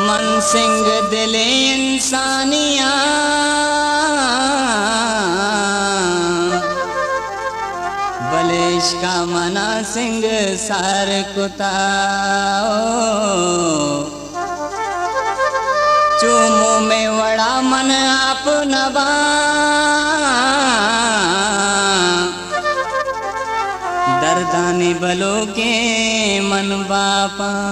من سنگ دلیں انسانیاں، بلے عشقا منا سنگ سار کتا۔ چو مومے وڑا من آپ نباں، دردانی بلوکیں من باپاں۔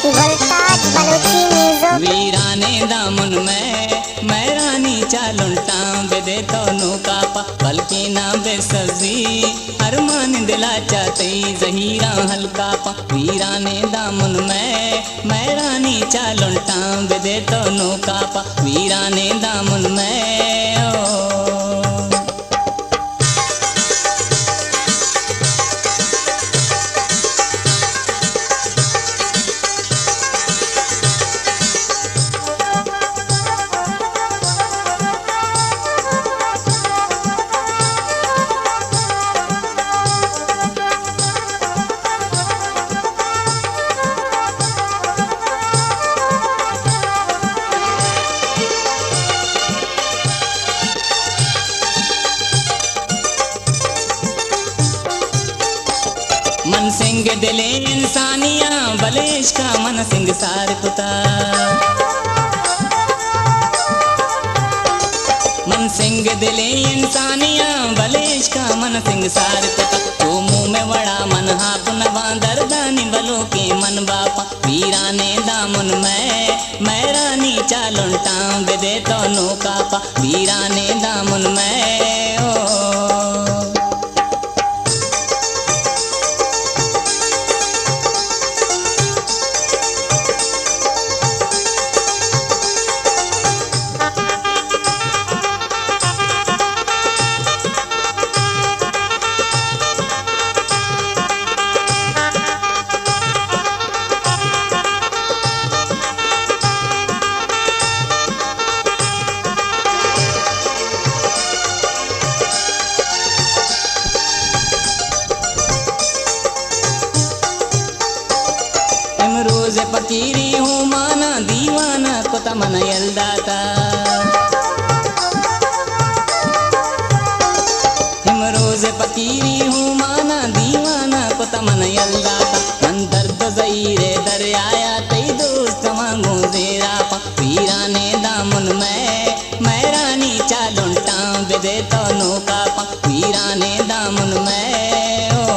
گلتاج بلوچی میوزک۔ ویرانیں دامن مئے، مہرانی چالنٹاں بدے تو نوکا پا، بلکیں ناں بے سزی، ارمان دلا چا تئی زہیراں ہلکا پا۔ ویرانیں دامن مئے، مہرانی چالنٹاں بدے تو نوکا پا۔ ویرانیں دامن مئے او۔ من سنگ دلیں انسانیاں، بلے عشقا من سنگ سار کتا۔ من سنگ دلیں انسانیاں، بلے عشقا من سنگ سار کتا۔ تو مومے وڑا من ہاپ نواں، دردانی بلوکیں من باپاں۔ ویرانیں دامن مئے، مہرانی چالنٹاں بدے تو نوکا پا۔ ویرانیں دامن مئے او۔ امروز پکیری ہوں مانا دیوانہ کت من یل داتا۔ امروز پکیری ہوں مانا دیوانہ کت من یل داتا۔ من درد زہیرے دریایا تئی دوست من گوں زیراپاں۔ ویرانیں دامن مئے، مہرانی چالنٹاں بدے تو نوکا پاں۔ ویرانیں دامن مئے او۔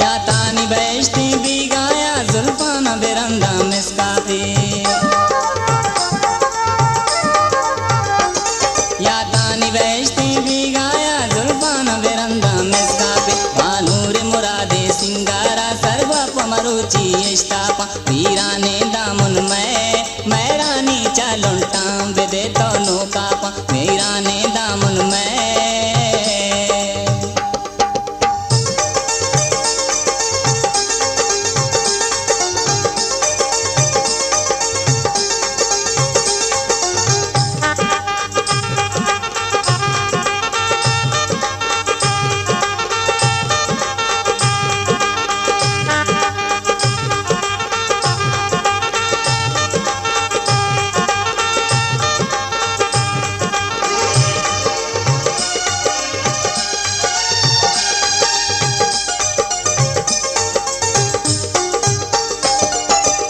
یاتانی بہشتیں بیگایا زلفانا برنداں مسکاتے۔ یاتانی بہشتیں بیگایا زلفانا برنداں مسکاتے۔ مانور مرادے سنگارا سروا پہ مروچی اشتاپاں۔ ویرانیں دامن مئے، مہرانی چالنٹاں بدے تو نوکا پاں۔ ویرانیں دامن مئے۔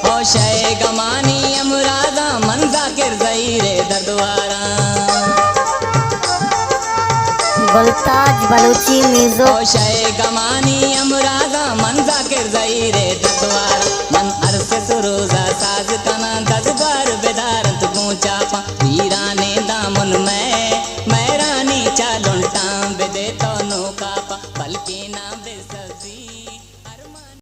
او شے گمانی امرازاں من ذاکر زہیرے دردواراں۔ گلتاج بلوچی میوزک۔ او شے گمانی امرازاں من ذاکر زہیرے دردواراں۔ من ارس سروزا